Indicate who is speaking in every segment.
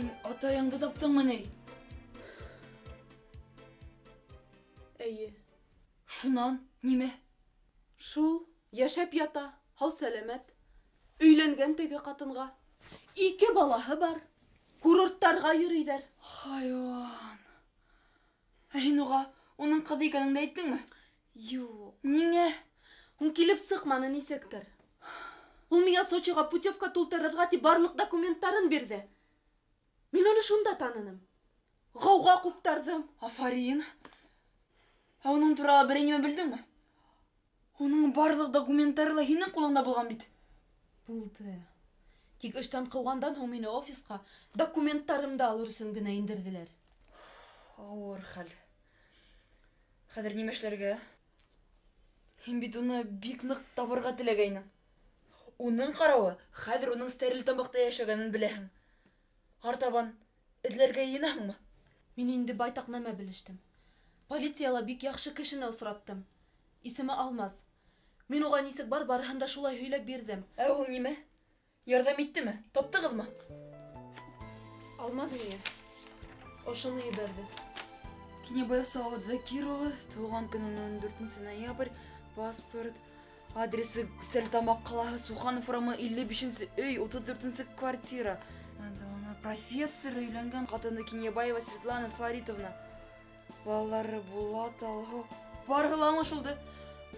Speaker 1: Һин атайыңды таптыңмы ни?
Speaker 2: Эйе.
Speaker 1: Шунан нимә?
Speaker 2: Шул, йәшәп ята, һау-сәләмәт. Өйләнгән теге ҡатынға. 2 балаһы бар. Курорттарға йөрөйҙәр.
Speaker 1: Хайуан. Ә һин уға уның ҡыҙы икәнеңде әйттеңме?
Speaker 2: Юҡ.
Speaker 1: Ниңә?
Speaker 2: Һуң килеп сыҡманы нисектер. Ул миңә Сочиға путевка тултырырға тип барлыҡ документтарын бирҙе. Мин уны шунда таныным. Ғауға ҡуптарҙым.
Speaker 1: Афарин. Ә уның турала берәй нимә белдеңме? Уның барлыҡ документтары ла һинең ҡулыңда булған бит.
Speaker 2: Булды. Тик эштән ҡыуғандан һуң мине офисҡа документтарымды алыр өсөн генә индерҙеләр.
Speaker 1: Ауыр хәл. Хәҙер нимә эшләргә? Һин бит уны бик ныҡ табырға теләгәйнең. Уның ҡарауы, хәҙер уның Стәрлетамаҡта йәшәгәнен беләһең. Артабан эҙләргә йыйынаһыңмы?
Speaker 2: Мин инде байтаҡ нәмә белештем. Полицияла бик яҡшы кешене осраттым. Исеме Алмаз. Мин уға нисек бар, барыһын да шулай һөйләп бирҙем.
Speaker 1: Ә ул нимә? Ярҙам иттеме? Таптығыҙмы?
Speaker 2: Алмаз миңә ошоно ебәрҙе.
Speaker 1: Кинебаев Салават Закир улы, тыуған көнө 14 ноябрь, паспорт, адресы Стәрлетамаҡ ҡалаһы, Суханов урамы, 55 өй, 34 квартира. Профессор, өйләнгән ҡатыны Кинебаева Светлана Фаритовна. Балалары Булат, Алһыу. Барыһы ла аңлашылды.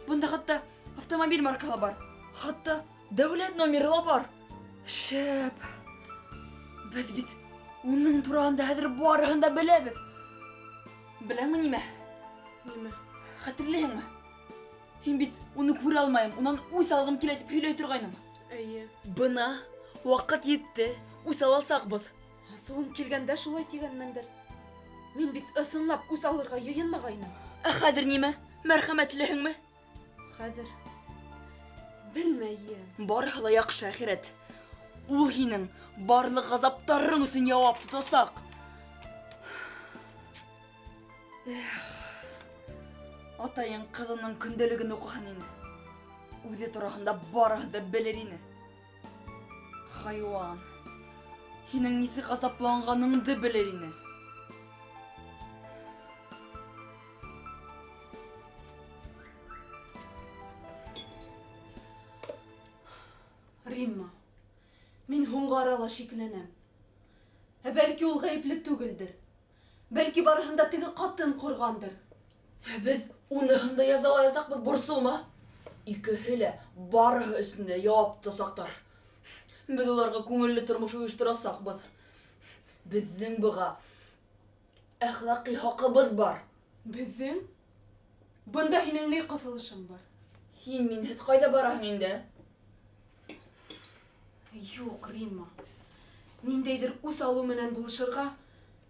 Speaker 1: Бында хатта автомобиль маркаһы бар. Хатта дәүләт номеры ла бар. Шәп. Беҙ бит уның тураһында хәҙер барыһын да беләбеҙ. Беләңме нимә?
Speaker 2: Нимә?
Speaker 1: Хәтерләйһеңме? Һин бит уны күрә алмайым, унан үс алғым килә тип һөйләй торғайның.
Speaker 2: Эйе.
Speaker 1: Бына ваҡыт етте, үс аласаҡбыҙ.
Speaker 2: Асыуым килгәндә шулай тигәнмендер. Мин бит ысынлап үс алырға йыйынмағайным.
Speaker 1: Ә хәҙер нимә? Мәрхәмәтлеһеңме?
Speaker 2: Хәҙер белмәйем.
Speaker 1: Барыһы ла яҡшы, әхирәт. Ул һинең барлыҡ ғазаптарың өсөн яуап тотасаҡ. Эх, атайың ҡыҙының көндәлеген уҡыһын ине. Үҙе тураһында барыһын да белер ине. Хайуан, һинең нисек ғазапланғаныңды белер ине.
Speaker 2: Римма, мин һуңғы арала шикләнәм. Ә бәлки ул ғәйепле түгелдер. Бәлки барыһын да теге ҡатын ҡорғандыр.
Speaker 1: Ә беҙ уныһын да язалаясаҡбыҙ, борсолма. Икеһе лә барыһы өсөн дә яуап тотасаҡтар. Беҙ уларға күңелле тормош ойошторасаҡбыҙ. Беҙҙең быға әхлаҡи хаҡыбыҙ бар.
Speaker 2: Беҙҙең? Бында һинең ни ҡыҫылышың бар?
Speaker 1: Һин минһеҙ ҡайҙа бараһың инде?
Speaker 2: Юҡ, Римма. Ниндәйҙер үс алыу менән булышырға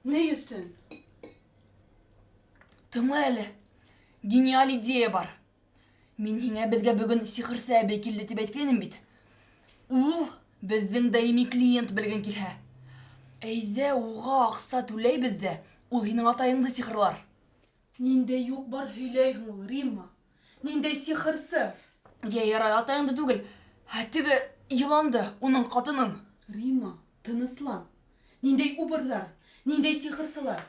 Speaker 2: ни өсөн?
Speaker 1: Тыңла әле. Гениаль идея бар. Мин һиңә беҙгә бөгөн сихырсы әбей килде тип әйткәйнем бит. Ул беҙҙең даими клиент белгән килһә. Әйҙә уға аҡса түләйбеҙ ҙә, ул һинең атайыңды сихырлар.
Speaker 2: Ниндәй юҡ бар һөйләйһең ул, Римма? Ниндәй сихырсы?
Speaker 1: Йә, ярай, атайыңды түгел. Ә теге йыланды, уның ҡатынын.
Speaker 2: Римма, тыныслан. Ниндәй убырҙар, ниндәй сихырсылар.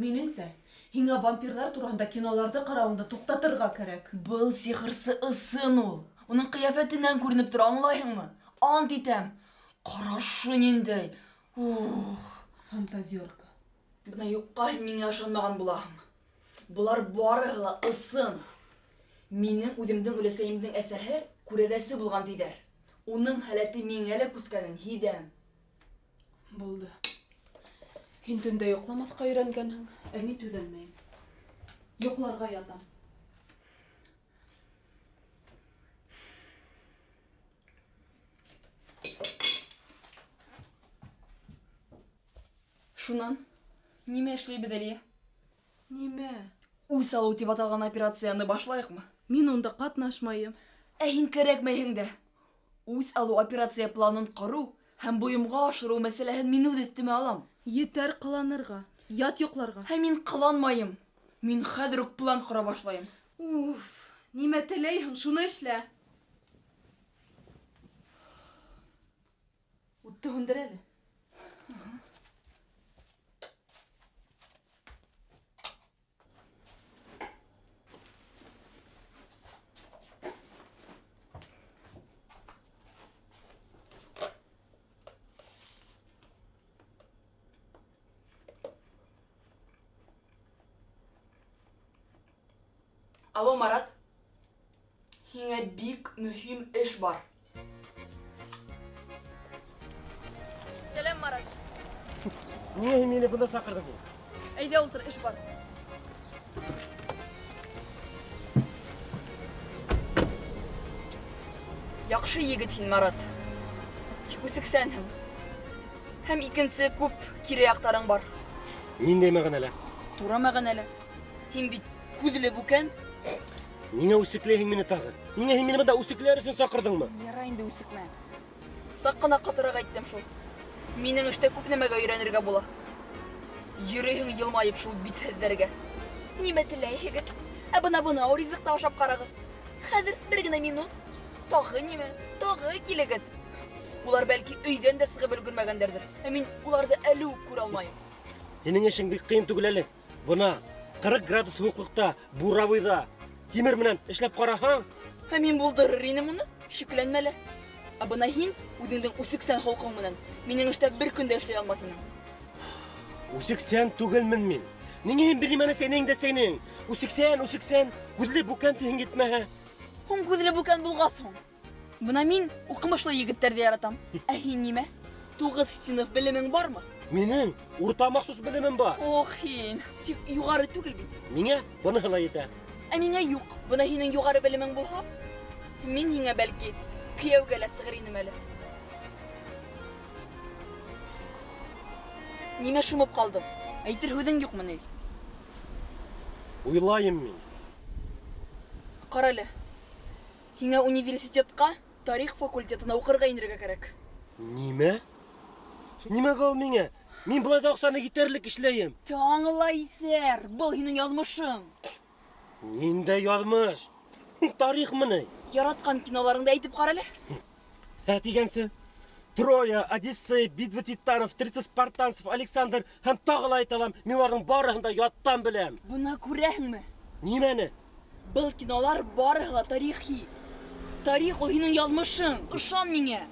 Speaker 2: Минеңсә, һиңә вампирҙар тураһында киноларҙы ҡарауыңды туҡтатырға кәрәк.
Speaker 1: Был сихырсы ысын ул. Уның ҡиәфәтенән күренеп тора, аңлайһыңмы? Ант итәм. Ҡарашы ниндәй. Ух.
Speaker 2: Фантазерка.
Speaker 1: Бына юҡҡа һин миңә ышанмаған булаһың. Былар барыһы ла ысын. Минең үҙемдең өләсәйемдең әсәһе күрәҙәсе булған тиҙәр. Уның һәләте миңә лә күскәнен һиҙәм.
Speaker 2: Булды. Һин төндә йоҡламаҫҡа өйрәнгәнһең, ә мин түҙәлмәйем. Йоҡларға ятам.
Speaker 1: Шунан нимә эшләйбеҙ, Әлиә?
Speaker 2: Нимә?
Speaker 1: Үс алыу тип аталған операцияны башлайыҡмы?
Speaker 2: Мин унда ҡатнашмайым.
Speaker 1: Ә һин кәрәкмәйһең дә. Үс алыу операция планын ҡороу һәм бойомға ашырыу мәсьәләһен мин үҙ өҫтөмә алам.
Speaker 2: Етәр ҡыланырға, ят йоҡларға.
Speaker 1: Ә мин ҡыланмайым. Мин хәҙер үк план ҡора башлайым.
Speaker 2: Уф, нимә теләйһең, шуны эшлә. Утты һүндер әле.
Speaker 1: Алло, Марат. Һиңә бик мөһим эш бар. Сәләм, Марат.
Speaker 3: Ниңә һин мине бында саҡырҙың?
Speaker 1: Әйҙә ултыр, эш бар. Яҡшы егет һин, Марат. Тик үсексәнһең. Һәм икенсе күп кире яҡтарың бар.
Speaker 3: Ниндәй мәғәнәлә?
Speaker 1: Тура мәғәнәлә. Һин бит күҙле бүкән.
Speaker 3: Ниңә үсекләйһең мине тағы? Ниңә һин мине бында үсекләр өсөн саҡырҙыңмы?
Speaker 1: Ярай инде, үсекмә. Саҡ ҡына ҡатыраҡ әйттем шул. Минең эштә күп нәмәгә өйрәнергә була. Йөрөйһөң йылмайып шул битһеҙҙәргә. Нимә теләйһегеҙ? Ә бына ризыҡты ашап ҡарағыҙ. Хәҙер бер генә минут. Тағы нимә? Тағы килегеҙ. Улар бәлки өйҙән дә сығып өлгөрмәгәндәрҙер. Ә мин уларҙы әле үк күрә алмайым.
Speaker 3: Һинең эшең бик ҡыйын түгел әле. Бына 40 градус һыуыҡлыҡта, буровойҙа тимер менән эшләп ҡараһаң.
Speaker 1: Ә мин булдырыр инем уны, шикләнмә лә. Ә бына һин үҙеңдең үсексән холҡоң менән минең эштә бер көн дә эшләй алмаҫ инең.
Speaker 3: Үсексән түгелмен мин. Ниңә һин бер нимәне сәйнәйһең дә сәйнәйһең? Үсексән, үсексән, күҙле бүкән тиһең етмәһә.
Speaker 1: Һуң күҙле бүкән булғас һуң. Бына мин уҡымышлы егеттәрҙе яратам. Ә һин нимә? 9 синыф белемең бармы?
Speaker 3: Минең урта махсус белемем бар.
Speaker 1: Ох, һин, тик юғары түгел бит.
Speaker 3: Миңә быныһы ла етә.
Speaker 1: Ә миңә юҡ. Бына һинең юғары белемең булһа, мин һиңә бәлки кейәүгә лә сығыр инем әле. Нимә шымып ҡалдың? Әйтер һүҙең юҡмы ни?
Speaker 3: Уйлайым мин.
Speaker 1: Ҡара әле. Һиңә университетҡа тарих факультетына уҡырға инергә кәрәк.
Speaker 3: Нимә? Нимәгә ул миңә? Мин былай ҙа аҡсаны етерлек эшләйем.
Speaker 1: Таңла, иҫәр, был һинең яҙмышың.
Speaker 3: Ниндәй яҙмыш? Тарихмы ни?
Speaker 1: Яратҡан киноларыңды әйтеп ҡара әле.
Speaker 3: Ә тигәнсе, Троя, Одиссей, Битва титанов, 30 спартанцев, Александр һәм тағы ла әйтә алам. Мин уларҙың барыһын да яттан беләм.
Speaker 1: Бына күрәһеңме?
Speaker 3: Нимәне?
Speaker 1: Был кинолар барыһы ла тарихи. Тарих ул һинең яҙмышың. Ышан миңә.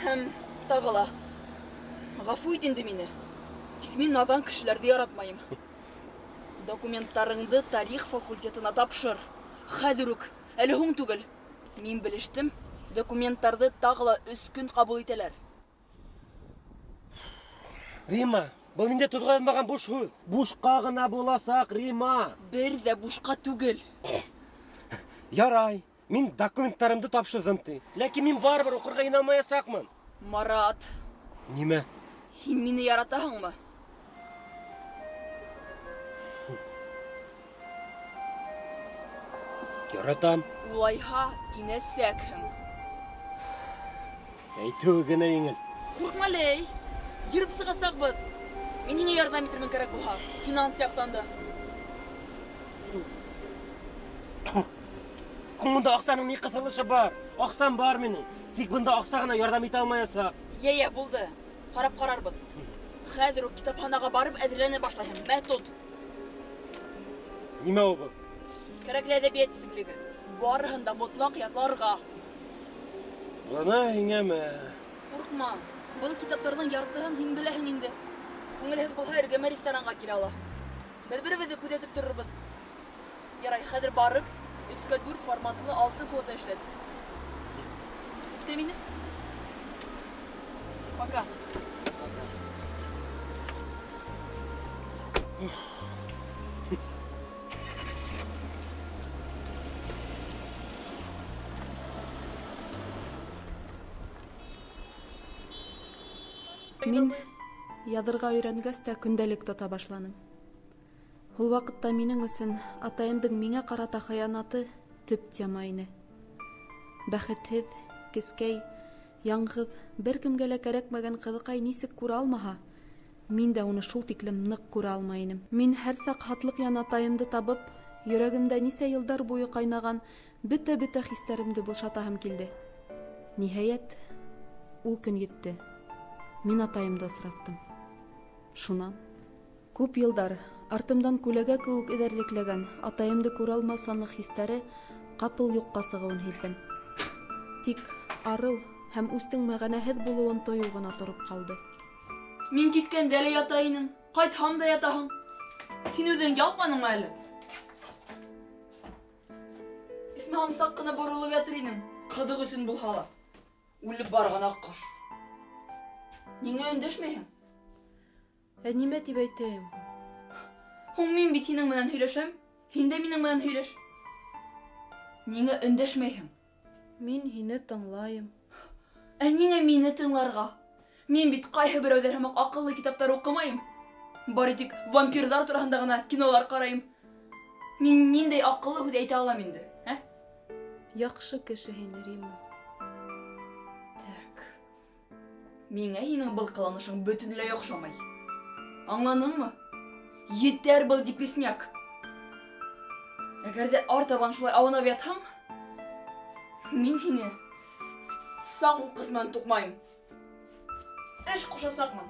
Speaker 1: Һәм тағы ла. Ғәфү ит инде мине. Тик мин наҙан кешеләрҙе яратмайым. Документтарыңды тарих факультетына тапшыр. Хәҙер үк. Әле һуң түгел. Мин белештем, документтарҙы тағы ла 3 көн ҡабул итәләр.
Speaker 3: Рима, был ниндәй тоҙға яҙмаған буш һүҙ? Бушҡа ғына буласаҡ, Рима.
Speaker 1: Бер ҙә бушҡа түгел.
Speaker 3: Ярай, мин документтарымды тапшырҙым ти. Ләкин мин барыбер уҡырға инә алмаясаҡмын.
Speaker 1: Марат.
Speaker 3: Нимә?
Speaker 1: Һин мине яратаһыңмы?
Speaker 3: Яратам.
Speaker 1: Улайһа, инәсәкһең.
Speaker 3: Әйтеүе генә еңел.
Speaker 1: Ҡурҡма лей, йөрөп сығасаҡбыҙ. Мин һиңә ярҙам итермен кәрәк булһа, финанс яҡтан да.
Speaker 3: Бында аҡсаның ни ҡыҫылышы бар? Аҡсам бар минең. Тик бында аҡса ғына ярҙам итә алмаясаҡ.
Speaker 1: Йә, булды. Ҡарап ҡарарбыҙ. Хәҙер үк китапханаға барып әҙерләнә башлайһың. Мә, тот.
Speaker 3: Нимә ул был?
Speaker 1: Кәрәкле әҙәбиәт исемлеге. Барыһын да мотлаҡ ятларға.
Speaker 3: Бына һиңәме?
Speaker 1: Ҡурҡма. Был китаптарҙың яртыһын һин беләһең инде. Күңелһеҙ булһа, эргәмә ресторанға килә ала. Бер-беребеҙҙе күҙәтеп торорбоҙ. Ярай, хәҙер барып, 3x4 форматлы 6 фото эшләт. Үптә мине. Пока.
Speaker 2: Мин яҙырға өйрәнгәс тә көндәлек тота башланым. Ул ваҡытта минең өсөн атайымдың миңә ҡарата хыянаты төп тема ине. Бәхетһеҙ, кескәй, яңғыҙ, бер кемгә лә кәрәкмәгән ҡыҙыҡай нисек күрә алмаһа, мин дә уны шул тиклем ныҡ күрә алмай инем. Мин һәр саҡ һатлыҡ ян атайымды табып, йөрәгемдә нисә йылдар буйы ҡайнаған бөтә-бөтә хистәремде бушатаһым килде. Ниһайәт, ул көн етте. Мин атайымды осраттым. Шунан күп йылдар артымдан күләгә кеүек эҙәрлекләгән атайымды күрә алмаусанлыҡ хистәре ҡапыл юҡҡа сығыуын һиҙҙем. Тик арыу һәм үстең мәғәнәһеҙ булыуын тойоу ғына тороп ҡалды.
Speaker 1: Мин киткәндә лә ята инең, ҡайтһам да ятаһың. Һин үҙең ялҡманыңмы әле? Исмаһам саҡ ҡына боролоп ятыр инем. Ҡыҙыҡ өсөн булһа ла. Үлеп барған аҡҡош. Ниңә өндәшмәйһең?
Speaker 2: Ә нимә тип әйтәйем?
Speaker 1: Һуң мин бит һинең менән һөйләшәм. Һин дә минең менән һөйләш. Ниңә өндәшмәйһең?
Speaker 2: Мин һине тыңлайым.
Speaker 1: Ә ниңә мине тыңларға? Мин бит ҡайһы берәүҙәр һымаҡ аҡыллы китаптар уҡымайым. Бары тик вампирҙар тураһында ғына кинолар ҡарайым. Мин ниндәй аҡыллы һүҙ әйтә алам инде, ә?
Speaker 2: Яҡшы кеше һин, Рима.
Speaker 1: Так. Миңә һинең был ҡыланышың бөтөнләй оҡшамай. Аңланыңмы? Етәр был депресняк. Әгәр ҙә артабан шулай аунап ятһаң, мин һине саҡ уҡ менән туҡмайым. Эш ҡушасаҡмын.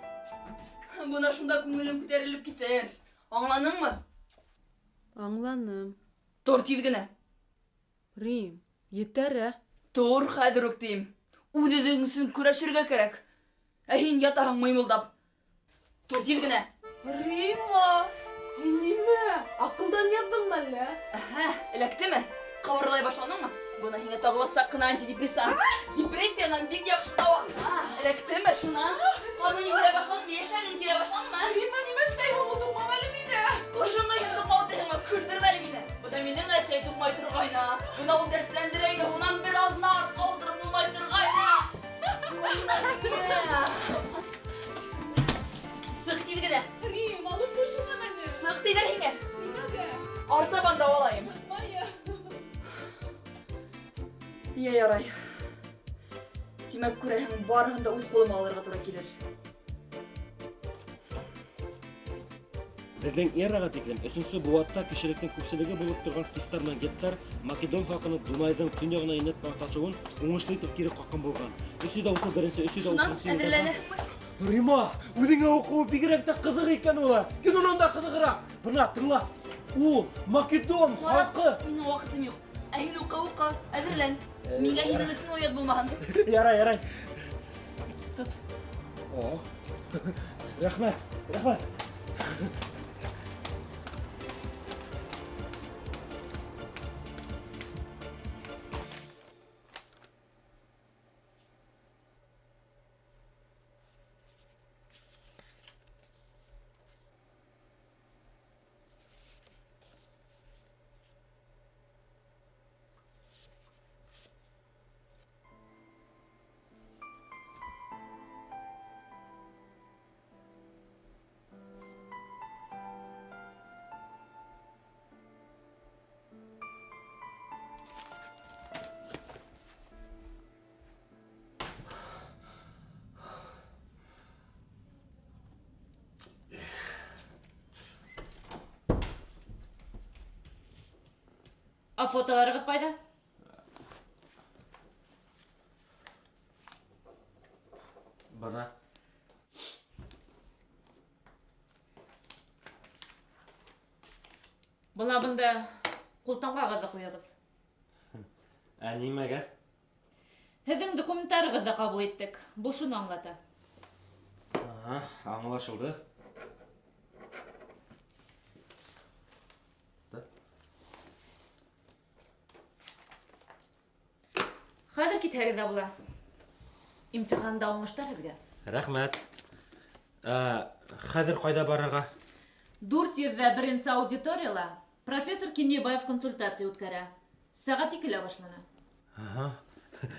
Speaker 1: Бына шунда күңелең күтәрелеп китер. Аңланыңмы?
Speaker 2: Аңланым.
Speaker 1: Тор тиҙ генә.
Speaker 2: Рим, етәр, ә?
Speaker 1: Тор хәҙер үк тием. Үҙ-үҙең өсөн көрәшергә кәрәк. Ә һин ятаһың мыймылдап. Тор тиҙ генә.
Speaker 2: Рима, һин нимә? Аҡылдан яҙҙыңмы әллә?
Speaker 1: Әһә, эләктеме? Ҡыбырлай башланыңмы? Бына һиңә тағы ла саҡ ҡына антидепрессант. Депрессиянан бик яҡшы дауа. Эләктеме шунан? Ҡаның йүгерә башланымы? Йәшәгең килә башланымы?
Speaker 2: Рима, нимә эшләйһең? Ул туҡмам әле мине.
Speaker 1: Ошоно һин туҡмау тиһеңме? Көлдөрмә әле мине. Бына минең әсәй туҡмай торғайны. Бына ул дәртләндерә ине. Унан бер аҙна артҡа ултырып булмай торғайны. Сыҡ тиҙ генә.
Speaker 2: Рим, алып ҡуй мине.
Speaker 1: Сыҡ тиҙәр һиңә.
Speaker 2: Нимәгә?
Speaker 1: Артабан дауалайым. Йә, ярай. Тимәк, күрәһең, барыһын да үҙ ҡулыма алырға тура килер.
Speaker 3: Беҙҙең эраға тиклем өсөнсө быуатта кешелектең күпселеге булып торған скифтар менән геттар Македон халҡының Дунайҙың төньяғына инеп ташыуын уңышлы итеп кире ҡаҡҡан булған. 331-330
Speaker 1: Шунан
Speaker 3: йылдарҙа.
Speaker 1: әҙерләнәһеңме?
Speaker 3: Рима, үҙеңә уҡыуы бигерәк тә ҡыҙыҡ икән ул. Кинонан да ҡыҙығыраҡ. Бына тыңла. Ул Македон халҡы.
Speaker 1: Минең ваҡытым юҡ. Ә һин уҡы, уҡы, әҙерлән. Миңә һинең өсөн оят булмаһын.
Speaker 3: Ярай, ярай.
Speaker 1: Тот.
Speaker 3: О. Рәхмәт, рәхмәт.
Speaker 4: Ә фотоларығыҙ ҡайҙа?
Speaker 3: Бына.
Speaker 4: Бына бында ҡултамғағыҙҙы ҡуйығыҙ.
Speaker 3: Ә нимәгә?
Speaker 4: Һеҙҙең документтарығыҙҙы ҡабул иттек. Был шуны аңлата.
Speaker 3: Ага, аңлашылды.
Speaker 4: Хәҙер китһәгеҙ ҙә була. Имтиханда уңыштар һеҙгә.
Speaker 3: Рәхмәт. Хәҙер ҡайҙа барырға?
Speaker 4: 401-нсе аудиторияла профессор Кинйебаев консультация үткәрә. Сәғәт 2-лә башлана.
Speaker 3: Ага.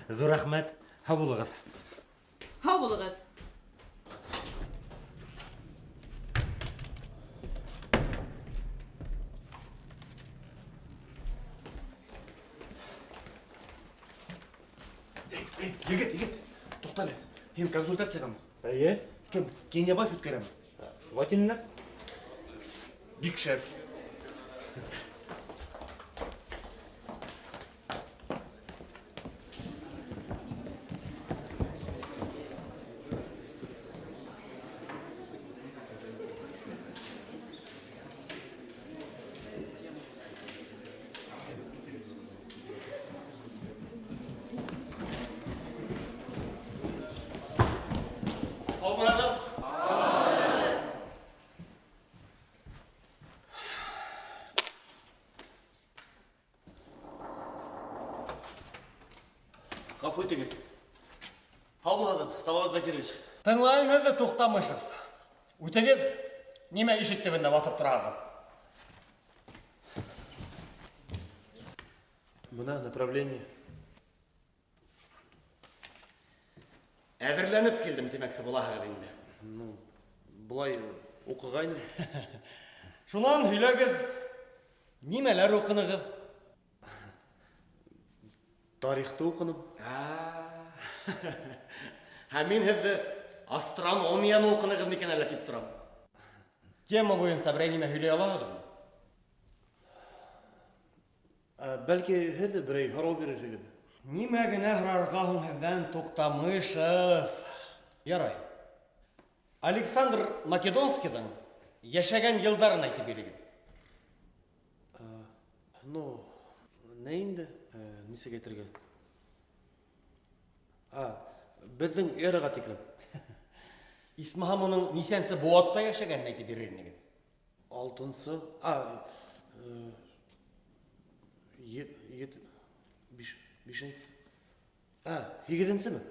Speaker 3: Ҙур рәхмәт. Һау булығыҙ.
Speaker 4: Һау булығыҙ.
Speaker 5: Егет, егет, туҡта әле. Һин консультацияғамы?
Speaker 3: Эйе.
Speaker 5: Кем? Кинйебаев үткәрәме?
Speaker 3: Шулай тинеләр.
Speaker 5: Бик шәп. Һаумыһығыҙ, Салауат Закирович.
Speaker 6: Тыңлайым һеҙҙе, Туҡтамышев. Үтегеҙ, нимә ишек төбөндә баҫып тораһығыҙ?
Speaker 5: Бына направление.
Speaker 6: Әҙерләнеп килдем тимәксе булаһығыҙ инде.
Speaker 5: Ну, былай уҡығайным.
Speaker 6: Шунан һөйләгеҙ, нимәләр уҡынығыҙ?
Speaker 5: Тарихты уҡыным.
Speaker 6: Һәм мин һеҙҙе астрономияны уҡынығыҙ микән әллә тип торам. Тема буйынса берәй нимә һөйләй алаһығыҙмы?
Speaker 5: Бәлки һеҙ берәй һорау бирерһегеҙ.
Speaker 6: Нимә генә һорарға һуң һеҙҙән, Туҡтамышев? Ярай. Александр Македонскийҙың йәшәгән йылдарын әйтеп бирегеҙ.
Speaker 5: Ну, ни инде? Нисек әйтергә? Беҙҙең эраға тиклем.
Speaker 6: Исмаһам уның нисәнсе быуатта йәшәгәнен әйтеп бирер инегеҙ.
Speaker 5: Алтынсы, бишенсе, һигеҙенсеме?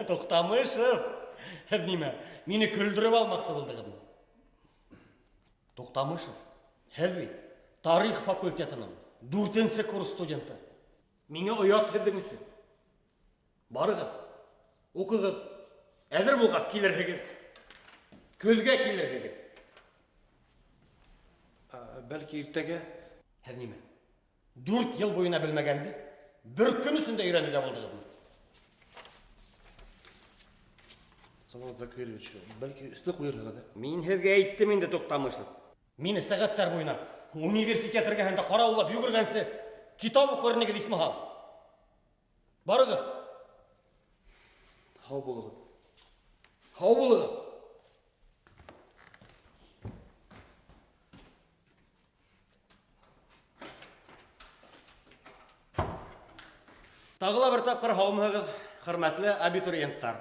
Speaker 6: Туҡтамышев, һеҙ нимә, мине көлдөрөп алмаҡсы булдығыҙмы? Туҡтамышев, һеҙ бит тарих факультетының 4-нсе курс студенты. Миңә оят һеҙҙең өсөн. Барығыҙ, уҡығыҙ, әҙер булғас килерһегеҙ. Көлгә килерһегеҙ.
Speaker 5: Бәлки иртәгә?
Speaker 6: Һеҙ нимә? 4 йыл буйына белмәгәнде бер көн эсендә өйрәнергә булдығыҙмы?
Speaker 5: Салауат Закирович, бәлки өҫтө ҡуйырһығыҙ?
Speaker 6: Мин һеҙгә әйттем инде, Туҡтамышев. Мине сәғәттәр буйына университет эргәһендә ҡарауыллап йүгергәнсе китап уҡыр инегеҙ, исмаһам. Барығыҙ.
Speaker 5: Һау булығыҙ.
Speaker 6: Һау булығыҙ. Тағы ла бер тапҡыр һаумыһығыҙ, хөрмәтле абитуриенттар.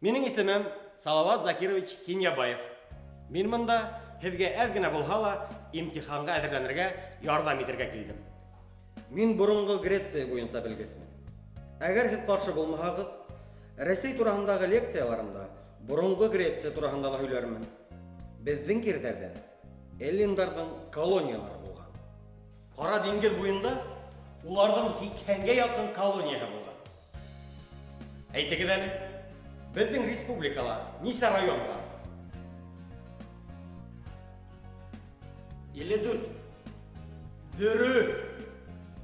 Speaker 6: Минең исемем Салават Закирович Кинйәбаев. Мин бында һеҙгә әҙ генә булһа ла имтиханға әҙерләнергә ярҙам итергә килдем. Мин боронғо Греция буйынса белгесмен. Әгәр һеҙ ҡаршы булмаһағыҙ, Рәсәй тураһындағы лекцияларымда боронғо Греция тураһында ла һөйләрмен. Беҙҙең ерҙәрҙә эллиндарҙың колониялары булған. Ҡара диңгеҙ буйында уларҙың 80-гә яҡын колонияһы булған. Әйтегеҙ әле, беҙҙең республикала нисә район бар? 54. Дөрөҫ.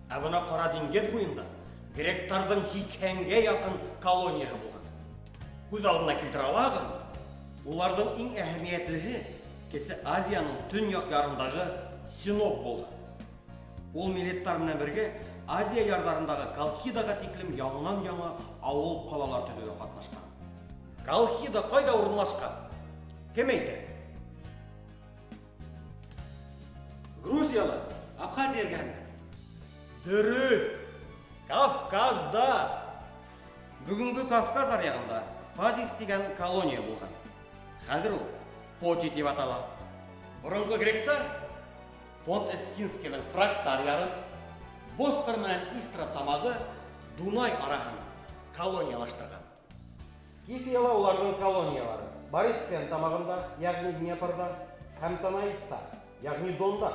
Speaker 6: Ә бына Ҡара диңгеҙ буйында гректарҙың 80-гә яҡын колонияһы булған. Күҙ алдына килтерә алаһығыҙмы? Уларҙың иң әһәмиәтлеһе Кесе Азияның төньяҡ ярындағы Синоп булған. Ул милеттар менән бергә Азия ярҙарындағы Колхидаға тиклем яңынан-яңы ауыл ҡалалар төҙөүгә ҡатнашҡан. Колхида ҡайҙа урынлашҡан? Кем әйтер?
Speaker 3: Грузияла, Абхазия эргәһендә.
Speaker 6: Дөрөҫ. Кавказда. Бөгөнгө Кавказ аръяғында Фазис тигән колония булған. Хәҙер ул Поти тип атала. Боронғо гректар Понт Эвксинскийҙың Фрактар ярын, Босфор менән Истра тамағы Дунай араһын колониялаштырған. Скифияла уларҙың колониялары Борисфен тамағында, йәғни Днепрҙа, һәм Танаиста, йәғни Донда,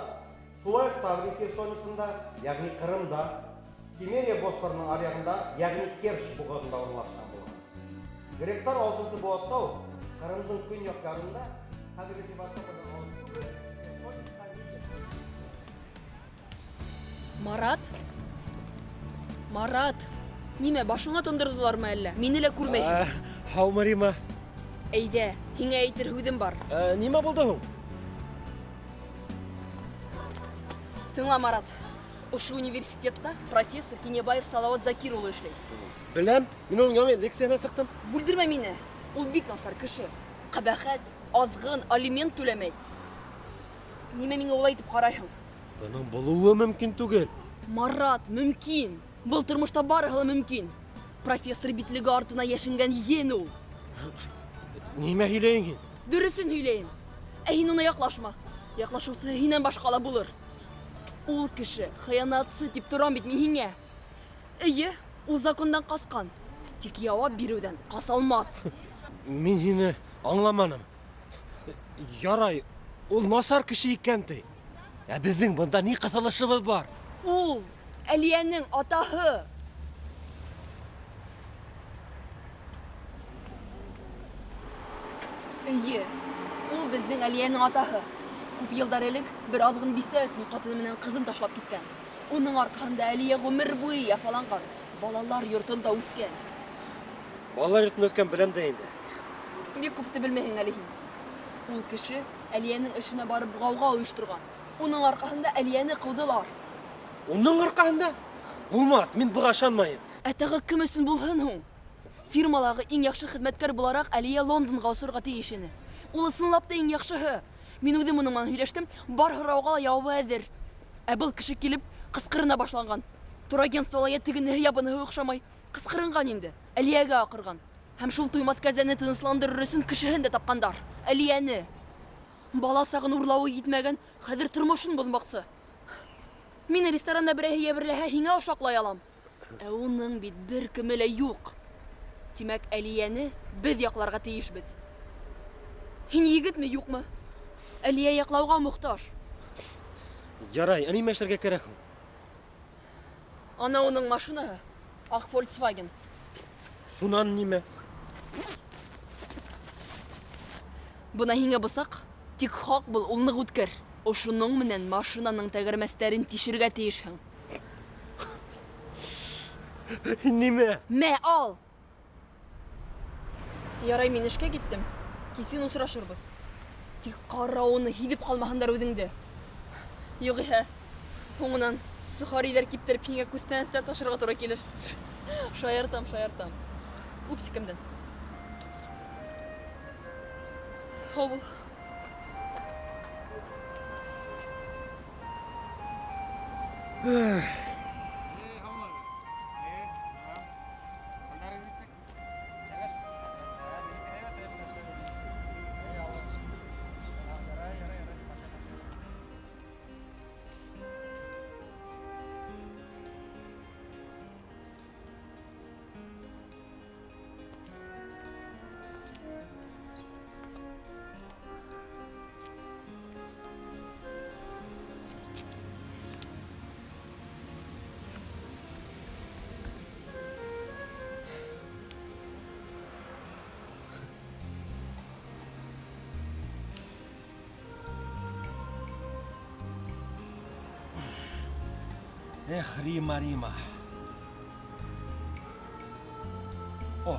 Speaker 6: шулай уҡ Таврия Херсонесында, йәғни Ҡырымда, Кимерия Босфорының аръяғында, йәғни Керч буғаҙында урынлашҡан булған. Гректар 6-нсы быуатта уҡ Ҡырымдың көньяҡ ярында хәҙерге Севастополдән алып түгел,
Speaker 1: Марат? Марат! Нимә, башыңа тондорҙолармы әллә? Мине лә күрмәйһең.
Speaker 3: Һаумы, Рима.
Speaker 1: Әйҙә, һиңә әйтер һүҙем бар.
Speaker 3: Нимә булды һуң?
Speaker 1: Тыңла, Марат. Ошо университетта профессор Кинйәбаев Салауат Закир улы эшләй.
Speaker 3: Беләм, мин уның яңы лекцияһына сыҡтым.
Speaker 1: Бүлдермә мине. Ул бик насар кеше. Ҡәбәхәт, аҙғын, алимент түләмәй. Нимә миңә улай итеп ҡарайһың?
Speaker 3: Бының булыуы мөмкин түгел.
Speaker 1: Марат, мөмкин. Был тормошта барыһы ла мөмкин. Профессор битлеге артына йәшенгән ен ул.
Speaker 3: Нимә һөйләйһең һин?
Speaker 1: Дөрөҫөн һөйләйем. Ә һин уны яҡлашма. Яҡлашыусы һинән башҡа ла булыр. Ул кеше хыянатсы тип торам бит мин һиңә. Эйе, Ул закондан ҡасҡан. Тик яуап биреүҙән ҡаса алмаҫ.
Speaker 5: Мин һине аңламаным. Ярай, ул насар кеше икән ти. Ә беҙҙең бында ни ҡыҫылышыбыҙ бар?
Speaker 1: Ул Әлиәнең атаһы. Эйе, ул беҙҙең Әлиәнең атаһы. Күп йылдар элек бер аҙғын бисә өсөн ҡатыны менән ҡыҙын ташлап киткән. Уның арҡаһында Әлиә ғүмер буйы яфаланған, балалар йортонда үҫкән.
Speaker 5: Балалар йортонда үҫкән беләм дә инде.
Speaker 1: Бик күпте белмәйһең әле һин. Ул кеше Әлиәнең эшенә барып ғауға ойошторған. Уның арҡаһында Әлиәне ҡыуҙылар.
Speaker 5: Уның арҡаһында? Булмаҫ, мин быға ышанмайым.
Speaker 1: Ә тағы кем өсөн булһын һуң? Фирмалағы иң яҡшы хеҙмәткәр булараҡ Әлиә Лондонға осорға тейеш ине. Ул ысынлап та иң яҡшыһы. Мин үҙем уның менән һөйләштем, бар һорауға ла яуабы әҙер. Ә был кеше килеп ҡысҡырына башланған. Турагентствола йә тегенеһе, йә быныһы оҡшамай. Ҡысҡырынған инде. Әлиәгә аҡырған. Һәм шул туймаҫ кәзәне тынысландырыр өсөн кешеһен дә тапҡандар. Әлиәне. Бала сағын урлауы етмәгән, хәҙер тормошон боҙмаҡсы. Мине ресторанда берәйһе йәберләһә, һиңә ошаҡлай алам. Ә уның бит бер кеме лә юҡ. Тимәк, Әлиәне беҙ яҡларға тейешбеҙ. Һин егетме, юҡмы? Әлиә яҡлауға мохтаж.
Speaker 5: Ярай, ә нимә эшләргә кәрәк һуң?
Speaker 1: Ана уның машинаһы, аҡ Volkswagen.
Speaker 5: Шунан нимә?
Speaker 1: Бына һиңә бысаҡ, тик хаҡ был, ул ныҡ үткер. Ошоноң менән машинаның тәгәрмәстәрен тишергә тейешһең.
Speaker 5: Нимә?
Speaker 1: Мә, ал! Ярай, мин эшкә киттем. Кисен осрашырбыҙ. Тик ҡара уны, һиҙеп ҡалмаһындар үҙеңде. Юғиһә, һуңынан сухариҙар киптереп һиңә күстәнәстәр ташырға тура килер. Шаяртам, шаяртам. Үп сикемдән. Һау бул.
Speaker 5: Эх, Рима, Рима. О!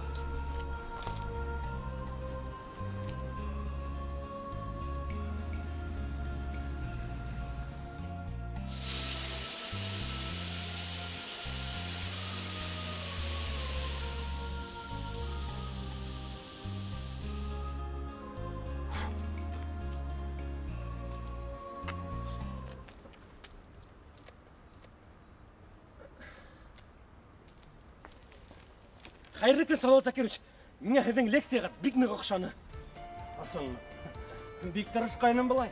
Speaker 5: Хәйерле көн, Салават Закирович. Миңә һеҙҙең лекцияға бик ныҡ оҡшаны.
Speaker 6: Ысын. Бик тырышҡайным былай.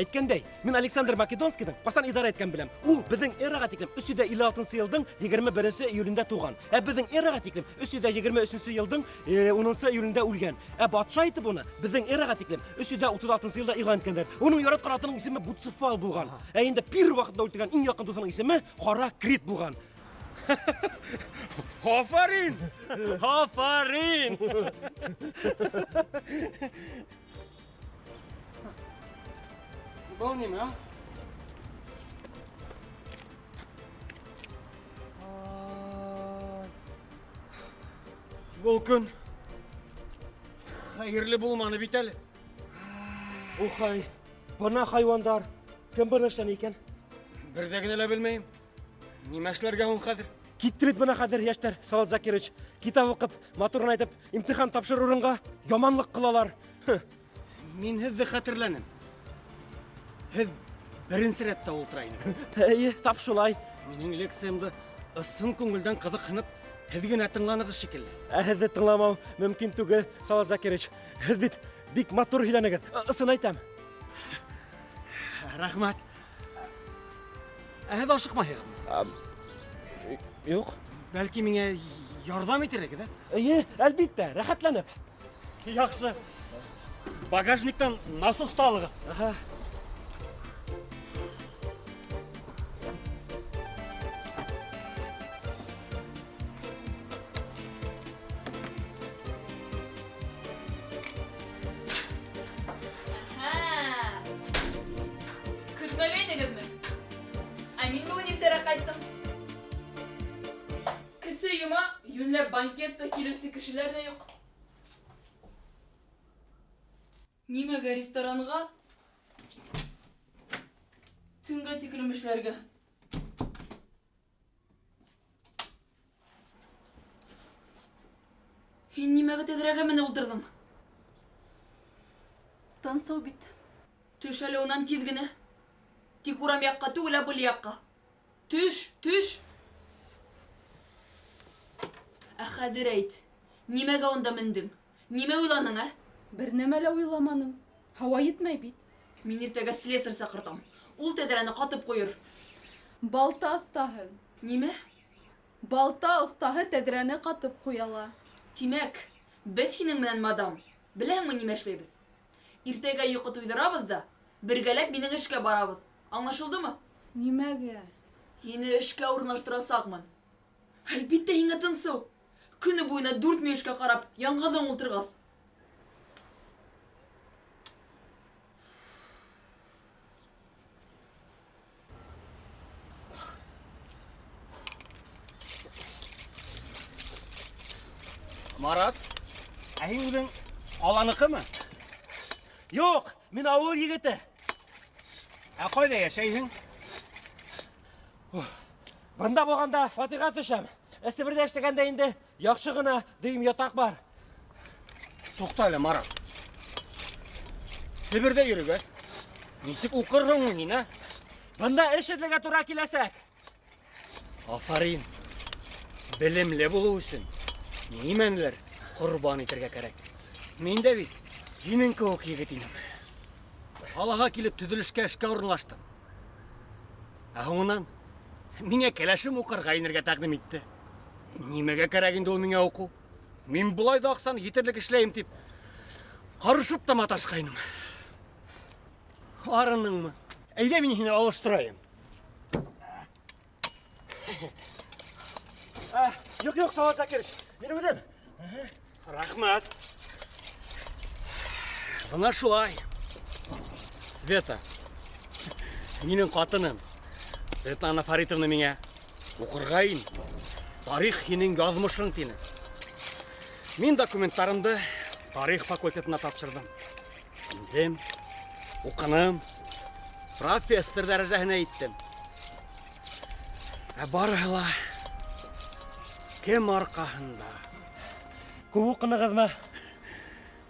Speaker 5: Әйткәндәй, мин Александр Македонскийҙың ҡасан идара иткән беләм. Ул беҙҙең эраға тиклем 356 йылдың 21 июлендә туған. Ә беҙҙең эраға тиклем 323 йылдың 10 июлендә үлгән. Ә батша итеп уны беҙҙең эраға тиклем 336 йылда иғлан иткәндәр. Уның яратҡан атының исеме Буцефал булған. Ә инде пир ваҡытында үлтергән иң яҡын дуҫының исеме Ҡара Крит булған.
Speaker 6: Афарин! Афарин! Был нимә? Был көн хәйерле булманы бит әле.
Speaker 5: Ухай, бына хайуандар. Кем быны эшләне икән?
Speaker 6: Бер ҙә генә лә белмәйем. Нимә эшләргә һуң хәҙер?
Speaker 5: Китте бит бына хәҙер йәштәр, Салават Закирович. Китап уҡып, матурын әйтеп, имтихан тапшырыр урынға яманлыҡ ҡылалар.
Speaker 6: Мин һеҙҙе хәтерләнем. Һеҙ беренсе рәттә ултыра инегеҙ.
Speaker 5: Эйе, тап шулай.
Speaker 6: Минең лекциямды ысын күңелдән ҡыҙыҡһынып, һеҙ генә тыңланығыҙ шикелле.
Speaker 5: Ә һеҙҙе тыңламау мөмкин түгел, Салават Закирович. Һеҙ бит бик матур һөйләнегеҙ. Ысын әйтәм.
Speaker 6: Рәхмәт. Ә һеҙ ашыҡмайһығыҙмы?
Speaker 5: Юҡ.
Speaker 6: Бәлки миңә ярҙам итергә, да?
Speaker 5: Эйе, әлбиттә, рәхәтләнеп.
Speaker 6: Яҡшы. Багажниктан насос та алығыҙ.
Speaker 5: Аһа.
Speaker 4: Көтмәгәйнегеҙме? Ә мин бөгөн иртәрәк ҡайттым. Кесе йома, йүнләп банкетта килеүсе кешеләр ҙә юҡ. Нимәгә ресторанға? Төнгә тиклем эшләргә.
Speaker 1: Һин нимәгә тәҙрәгә менеп ултырҙың?
Speaker 2: Тынсыу бит.
Speaker 1: Төш әле унан тиҙ генә. Тик урам яҡҡа түгел, ә был яҡҡа. Төш, төш. Ә хәҙер әйт, нимәгә унда мендең? Нимә уйланың, ә?
Speaker 2: Бер нәмә лә уйламаным. Һауа етмәй бит.
Speaker 1: Мин иртәгә слесарь саҡыртам. Ул тәҙрәне ҡатып ҡуйыр.
Speaker 2: Балта оҫтаһы.
Speaker 1: Нимә?
Speaker 2: Балта оҫтаһы тәҙрәне ҡатып ҡуяла.
Speaker 1: Тимәк, беҙ һинең менән, мадам, беләһеңме нимә эшләйбеҙ? Иртәгә йоҡо туйҙырабыҙ ҙа, бергәләп минең эшкә барабыҙ. Аңлашылдымы?
Speaker 2: Нимәгә?
Speaker 1: Һине эшкә урынлаштырасаҡмын. Әлбиттә, һиңә тынсыу. Көнө буйына дүрт мөйөшкә ҡарап, яңғыҙың ултырғас.
Speaker 6: Марат, ә һин үҙең ҡаланыҡымы?
Speaker 5: Юҡ, мин ауыл егете.
Speaker 6: Ә ҡайҙа йәшәйһең?
Speaker 5: Бында булғанда фатирға төшәм. Себерҙә эшләгәндә инде яҡшы ғына дөйөм ятаҡ бар.
Speaker 6: Туҡта әле, Марат. Себерҙә йөрөгәс, нисек уҡырһың һин, ә?
Speaker 5: Бында эш эҙләргә тура киләсәк.
Speaker 6: Афарин. Белемле булыу өсөн нимәнелер ҡорбан итергә кәрәк. Мин дә бит һинең кеүек егет инем. Ҡалаға килеп төҙөлөшкә эшкә урынлаштым. Ә һуңынан миңә кәләшем уҡырға инергә тәҡдим итте. Нимәгә кәрәк инде ул миңә уҡыу? Мин былай ҙа аҡсаны етерлек эшләйем тип ҡарышып та маташҡайным. Арыныңмы? Әйҙә мин һине алыштырайым.
Speaker 5: Юҡ, юҡ, Салауат Закирович, мин үҙем.
Speaker 6: Рәхмәт. Бына шулай. Света, минең ҡатыным Светлана Фаритовна миңә уҡырға ин, тарих һинең яҙмышың тине. Мин документтарымды тарих факультетына тапшырҙым. Индем, уҡыным, профессор дәрәжәһенә еттем. Ә барыһы ла кем арҡаһында?
Speaker 5: Күп уҡынығыҙмы?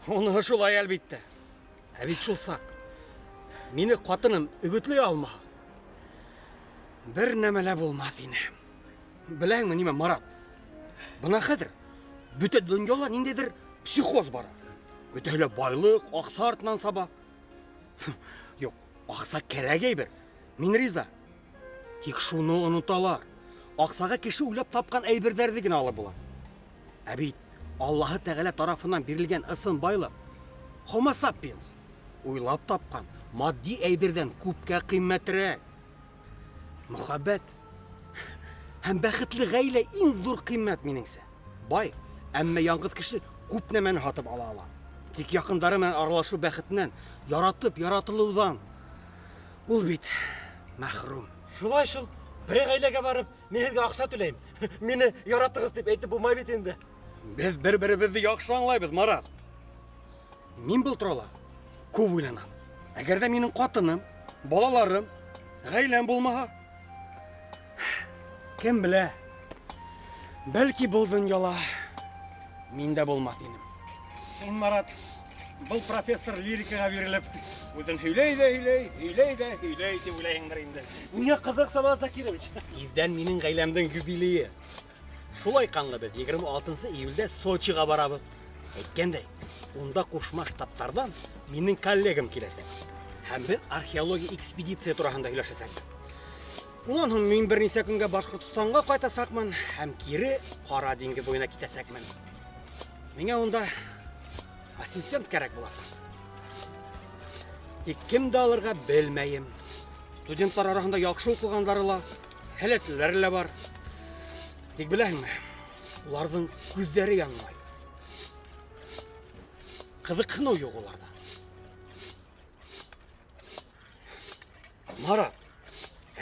Speaker 6: Уныһы шулай, әлбиттә. Ә бит шул саҡ мине ҡатыным өгөтләй алмаһа, бер нәмә лә булмаҫ ине. Беләһеңме нимә, Марат? Бына хәҙер бөтә донъяла ниндәйҙер психоз бара. Бөтәһе лә байлыҡ, аҡса артынан саба. Юҡ, аҡса кәрәк әйбер. Мин риза. Тик шуны оноталар. Аҡсаға кеше уйлап тапҡан әйберҙәрҙе генә алып була. Ә бит Аллаһы Тәғәлә тарафынан бирелгән ысын байлыҡ Homo sapiens уйлап тапҡан матди әйберҙән күпкә ҡиммәтерәк. Мөхәббәт һәм бәхетле ғаилә иң ҙур ҡиммәт минеңсә. Бай, әммә яңғыҙ кеше күп нәмәне һатып ала ала. Тик яҡындары менән аралашыу бәхетенән, яратып, яратылыуҙан ул бит мәхрүм.
Speaker 5: Шулай шул, бер ғаиләгә барып, мин һеҙгә аҡса түләйем. Мине яратығыҙ тип әйтеп булмай бит инде.
Speaker 6: Беҙ бер-беребеҙҙе яҡшы аңлайбыҙ, Марат. Мин был турала күп уйланам. Әгәр ҙә минең ҡатыным, балаларым, ғаиләм булмаһа, кем белә, бәлки был донъяла мин дә булмаҫ инем. Һин, Марат, был профессор лирикаға бирелеп, үҙен һөйләй ҙә һөйләй, һөйләй ҙә һөйләй тип уйлайһыңдыр инде.
Speaker 5: Миңә ҡыҙыҡ, Салауат Закирович.
Speaker 6: Тиҙҙән минең ғаиләмдең юбилейы. Шулай ҡанлы беҙ 26 июлдә Сочиға барабыҙ. Әйткәндәй, унда Ҡушма Штаттарҙан минең коллегам киләсәк. Һәм беҙ археология экспедиция тураһында һөйләшәсәкбеҙ. Унан һуң мин бер нисә көнгә Башҡортостанға ҡайтасаҡмын һәм кире Ҡара диңгеҙ буйына китәсәкмен. Миңә унда ассистент кәрәк буласаҡ. Тик кемде алырға белмәйем. Студенттар араһында яҡшы уҡығандары ла, һәләтлеләре лә бар. Тик беләһеңме, уларҙың күҙҙәре янмай. Ҡыҙыҡһыныу юҡ уларҙа. Марат,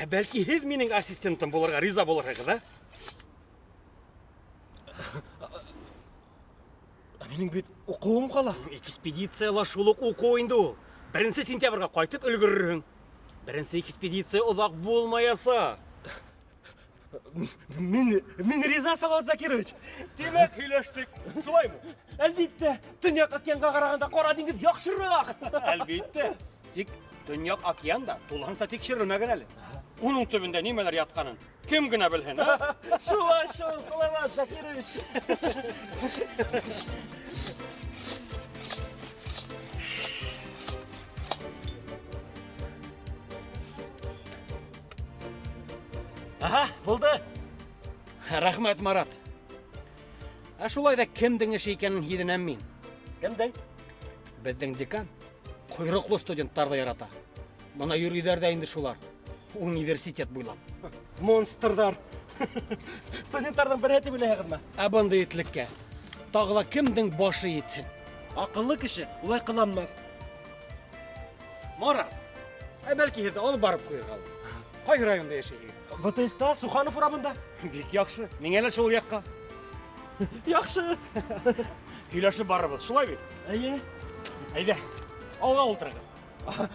Speaker 6: ә бәлки һеҙ минең ассистентым булырға риза булырһығыҙ, ә?
Speaker 5: Ә минең бит уҡыуым ҡала.
Speaker 6: Экспедицияла шул уҡ уҡыу инде ул. 1 сентябргә ҡайтып өлгөрөрһөң. Беренсе экспедиция оҙаҡ булмаясаҡ.
Speaker 5: Мин риза, Салават Закирович.
Speaker 6: Тимәк, һөйләштек. Шулаймы?
Speaker 5: Әлбиттә, Төньяҡ океанға ҡарағанда Ҡара диңгеҙ яҡшыраҡ.
Speaker 6: Әлбиттә. Тик Төньяҡ океан да тулыһынса тикшерелмәгән әле. Уның төбөндә нимәләр ятҡанын кем генә белһен, а?
Speaker 5: Шулай шул, Салават Закирович.
Speaker 6: Аһа, булды. Рәхмәт, Марат. Ә шулай ҙа кемдең эше икәнен һиҙенәм мин.
Speaker 5: Кемдең?
Speaker 6: Беҙҙең декан ҡойроҡло студенттарҙы ярата. Бына йөрөйҙәр ҙә инде шулар. Университет буйлап.
Speaker 5: Монстрҙар. Студенттарҙың береһе тип уйлайһығыҙмы?
Speaker 6: Ә бындай етлеккә тағы ла кемдең башы етһен?
Speaker 5: Аҡыллы кеше улай ҡыланмаҫ.
Speaker 6: Марат, ә бәлки һеҙҙе алып барып ҡуйырға ла? Ҡайһы районда йәшәйһегеҙ?
Speaker 5: ВТС-та, Суханов урамында.
Speaker 6: Бик яҡшы. Миңә лә шул яҡҡа.
Speaker 5: Яҡшы.
Speaker 6: Һөйләшеп барырбыҙ, шулай бит?
Speaker 5: Эйе.
Speaker 6: Әйҙә, алға ултырығыҙ.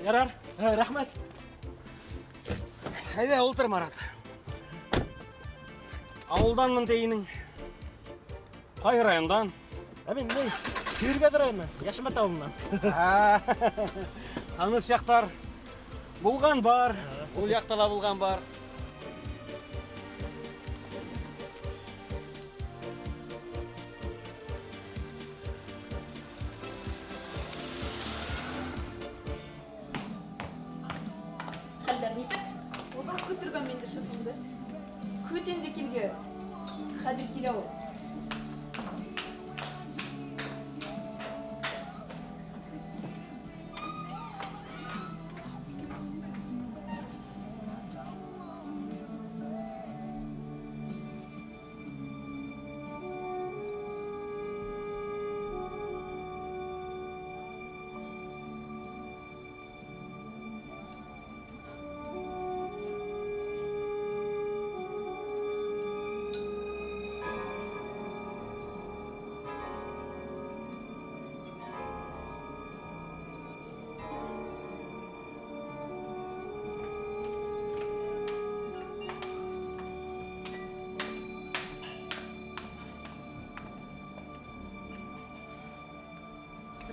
Speaker 5: Ярар, рәхмәт.
Speaker 6: Әйҙә, ултыр, Марат. Ауылданмын тейенең. Ҡайһы райондан?
Speaker 5: Ә мин ни, Көйөргәҙ районынан, Йәшембәт ауылынан.
Speaker 6: Таныш яҡтар булған бар, ул яҡта ла булған бар.
Speaker 4: Хәлдәр нисек?
Speaker 2: Оҙаҡ көттөргән инде шефымды.
Speaker 1: Көт инде килгәс. Хәҙер килә ул.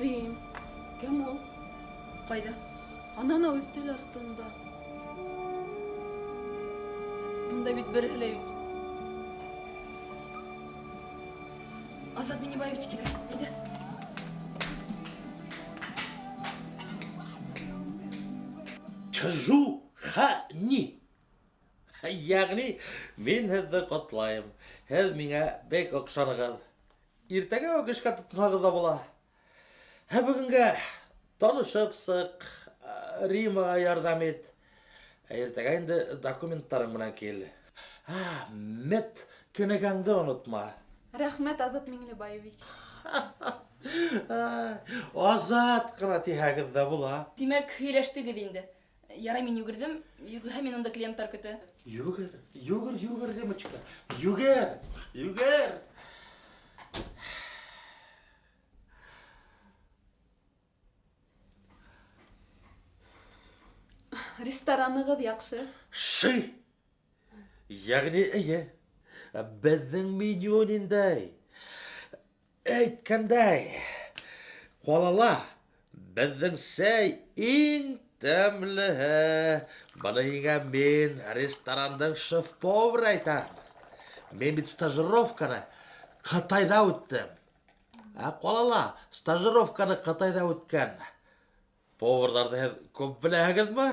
Speaker 2: Рим, кем ул?
Speaker 1: Ҡайҙа?
Speaker 2: Анана өҫтәл артында.
Speaker 1: Унда бит береһе лә юҡ. Азат Минибаевич килә. Әйҙә.
Speaker 7: Чжу-ха-ни. Йәғни, мин һеҙҙе ҡотлайым. Һеҙ миңә бик оҡшанығыҙ. Иртәгә үк эшкә тотонһағыҙ ҙа була. Ә бөгөнгә танышып сыҡ, Римаға ярҙам ит. Ә иртәгә инде документтарың менән кил. Мед кенәгәңде онотма.
Speaker 2: Рәхмәт, Азат Миңлебаевич.
Speaker 7: Азат ҡына тиһәгеҙ ҙә була.
Speaker 4: Тимәк, һөйләштегеҙ инде. Ярай, мин йүгерҙем. Юғиһә мин унда клиенттар көтә.
Speaker 7: Йүгер, йүгер, йүгер, Римочка. Йүгер, йүгер.
Speaker 2: Ресторанығыҙ яҡшы.
Speaker 7: Ши! Йәғни, эйе, беҙҙең меню ниндәй? Әйткәндәй, ҡалала беҙҙең сәй иң тәмлеһе. Быны һиңә мин ресторандың шеф-повары әйтәм. Мин бит стажировканы Ҡытайҙа үттем. Ә ҡалала стажировканы Ҡытайҙа үткән. Поварҙарҙы һеҙ күп беләһегеҙме?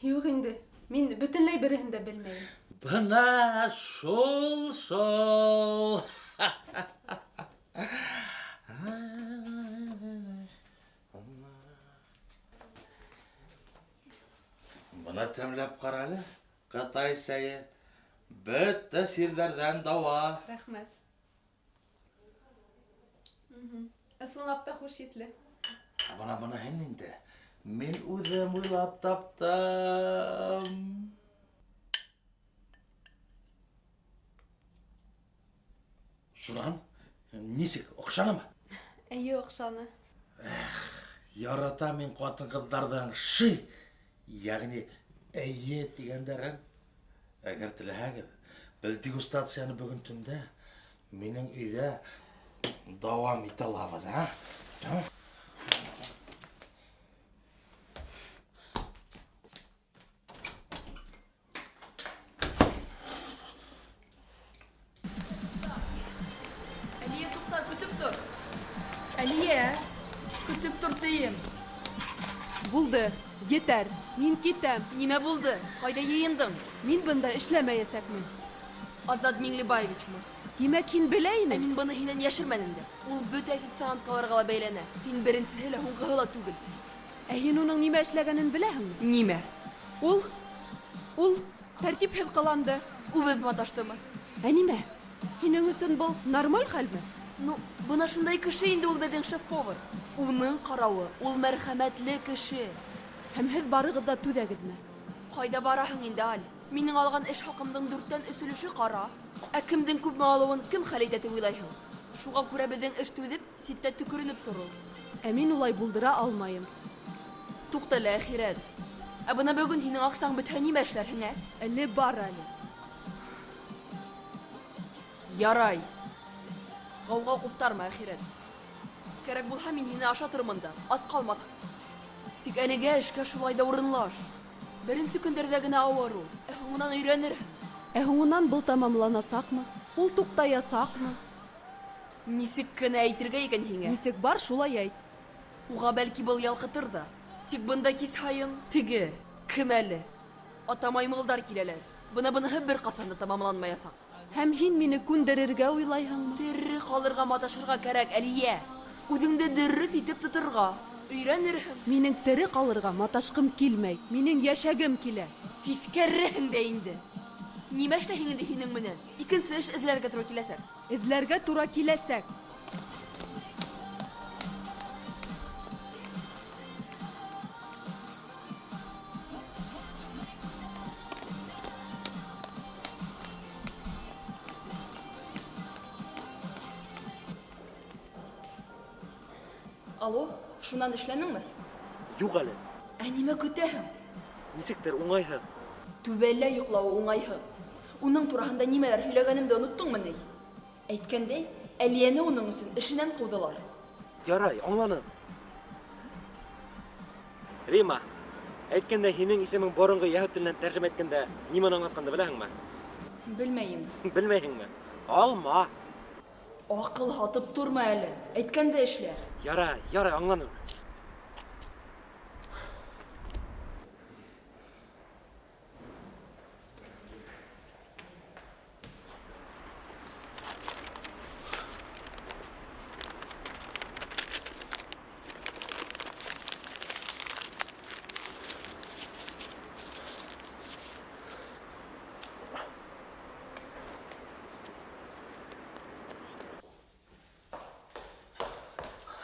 Speaker 2: Юҡ инде, Мин бөтөнләй береһен дә белмәйем.
Speaker 7: Бына шул шул. Бына тәмләп ҡара әле. Ҡытай сәйе. Бөтә сирҙәрҙән дауа.
Speaker 2: Рәхмәт. Ысынлап та хуш еҫле.
Speaker 7: Бына быныһын инде мин үҙем уйлап таптым. Шунан нисек, оҡшанымы?
Speaker 2: Эйе, оҡшаны.
Speaker 7: Эх, ярата мин ҡатын-ҡыҙҙарҙың ши, йәғни эйе тигәндәрен. Әгәр теләһәгеҙ, беҙ дегустацияны бөгөн төндә минең өйҙә дауам итә алабыҙ, ә?
Speaker 1: Әлиә, туҡта, көтөп тор. Әлиә, көтөп тор тием.
Speaker 2: Булды, етәр. Мин китәм.
Speaker 1: Нимә булды? Ҡайҙа йыйындың?
Speaker 2: Мин бында эшләмәйәсәкмен.
Speaker 1: Азат Миңлебаевичмы?
Speaker 2: Тимәк, һин белә инең?
Speaker 1: Ә мин быны һинән йәшермәнем дә. Ул бөтә официанткаларға ла бәйләнә. Һин беренсеһе лә, һуңғыһы ла түгел.
Speaker 2: Ә һин уның нимә эшләгәнен беләһеңме?
Speaker 1: Нимә?
Speaker 2: Ул тәртипһеҙ ҡыланды.
Speaker 1: Үбеп маташтымы?
Speaker 2: Ә нимә? Һинең өсөн был нормаль хәлме?
Speaker 1: Ну, бына шундай кеше инде ул беҙҙең шеф-повар. Уның ҡарауы, ул мәрхәмәтле кеше.
Speaker 2: Һәм һеҙ барығыҙ ҙа түҙәгеҙме?
Speaker 1: Ҡайҙа бараһың инде, Аль? Минең алған эш хаҡымдың 4-тән 3 өлөшө ҡара. Ә кемдең күпме алыуын кем хәл итә тип уйлайһың? Шуға күрә беҙҙең эш түҙеп, ситтә төкөрөнөп тороу.
Speaker 2: Ә мин улай булдыра алмайым.
Speaker 1: Туҡта әле, әхирәт. Ә бына бөгөн һинең аҡсаң бөтһә, нимә эшләрһең, ә?
Speaker 2: Әле бар әле.
Speaker 1: Ярай. Ғауға ҡуптарма, әхирәт. Кәрәк булһа, мин һине ашатырмын да, ас ҡалмаҫһың. Тик әлегә эшкә шулай ҙа урынлаш. Беренсе көндәрҙә генә ауыр ул. Ә һуңынан өйрәнерһең.
Speaker 2: Ә һуңынан был тамамланасаҡмы? Ул туҡтаясаҡмы?
Speaker 1: Нисек кенә әйтергә икән һиңә?
Speaker 2: Нисек бар, шулай әйт.
Speaker 1: Уға бәлки был ялҡытыр ҙа. Тик бында кис һайын теге, кем әле? Ата маймылдар киләләр. Бына быныһы бер ҡасан да тамамланмаясаҡ.
Speaker 2: Һәм һин мине күндерергә уйлайһыңмы?
Speaker 1: Тере ҡалырға маташырға кәрәк, Әлиә. Үҙеңде дөрөҫ итеп тоторға. Өйрәнерһең.
Speaker 2: Минең тере ҡалырға маташҡым килмәй. Минең йәшәгем килә.
Speaker 1: Тиҫкәреһең дә инде. Нимә эшләйһең инде һинең менән? Икенсе эш эҙләргә тура киләсәк.
Speaker 2: Эҙләргә тура киләсәк.
Speaker 1: Алло, шунан эшләнеңме?
Speaker 5: Юҡ әле.
Speaker 1: Ә нимә көтәһең?
Speaker 5: Нисектер уңайһыҙ.
Speaker 1: Түбәлә йоҡлауы уңайһыҙ. Уның тураһында нимәләр һөйләгәнемде оноттоңмо ни? Әйткәндәй, Әлиәне уның өсөн эшенән ҡыуҙылар.
Speaker 5: Ярай, аңланым. Рима, әйткәндә һинең исемең боронғо йәһүд теленән тәржемә иткәндә нимәне аңлатҡанды беләһеңме?
Speaker 1: Белмәйем.
Speaker 5: Белмәйһеңме? Алма.
Speaker 1: Аҡыл һатып торма әле. Әйткәндә эшлә.
Speaker 5: Ярай, ярай, аңланым.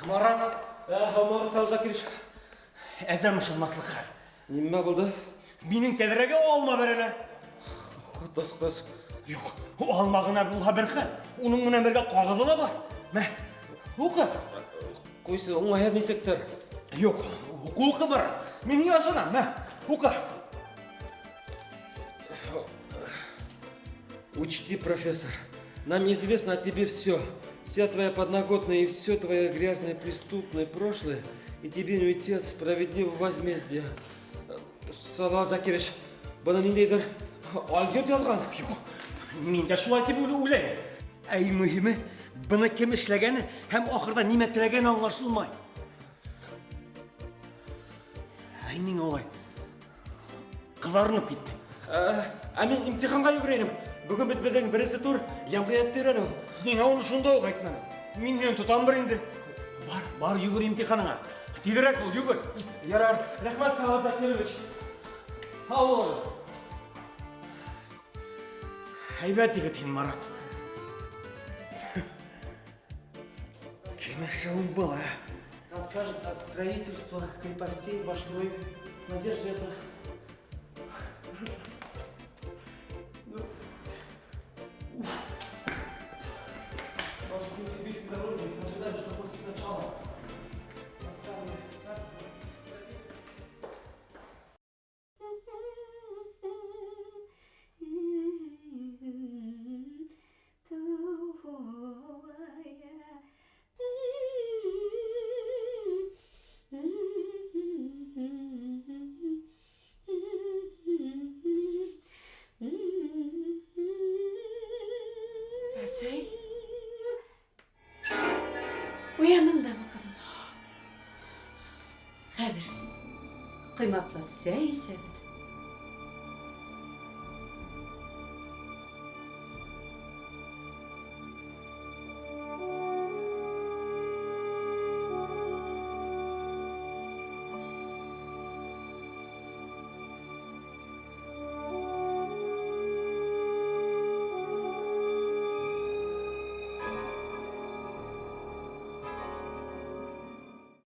Speaker 6: Марат.
Speaker 3: Һаумығыҙ, Сауҙа Закирович.
Speaker 6: Әҙәм ышанмаҫлыҡ хәл.
Speaker 3: Нимә булды?
Speaker 6: Минең тәҙрәгә алма бәрәләр.
Speaker 3: Ҡотосҡос.
Speaker 6: Юҡ, алма ғына булһа бер хәл. Уның менән бергә ҡағыҙы ла бар. Мә, уҡы.
Speaker 3: Ҡуйсы, уңайһыҙ нисектер.
Speaker 6: Юҡ, уҡы, уҡы, Марат. Мин һиңә ышанам, мә, уҡы.
Speaker 3: Учти, профессор, нам известно о тебе все. Вся твоя подноготная и все твое грязное преступное прошлое, и тебе не уйти от справедливого возмездия. Салават Закирович, бына ниндәйҙер алйот яҙған.
Speaker 6: Юҡ, мин дә шулай тип уйлайым. Ә иң мөһиме, быны кем эшләгәне һәм ахырҙа нимә теләгәне аңлашылмай. Ә ниңә улай ҡыҙарынып киттең?
Speaker 3: Ә мин имтиханға йүгерәйем. Бөгөн бит беҙҙең беренсе тур йәмғиәтте өйрәнеү.
Speaker 6: Ниңә уны шунда уҡ әйтмәнең? Мин һине тотамдыр инде. Бар, бар, йүгер имтиханыңа. Тиҙерәк бул, йүгер.
Speaker 3: Ярар, рәхмәт, Салават Закирович.
Speaker 6: Һау бул. Һәйбәт егет һин, Марат. Кем был, а?
Speaker 3: Откажется от строительства крепостей башней. Надежда это... Может, на сибирской дороге ожидали, что после начала восстания царства...
Speaker 1: Әсәй?
Speaker 4: Уяндың дамы, ҡыҙым? Хәҙер ҡоймаҡлап сәй эсәбеҙ.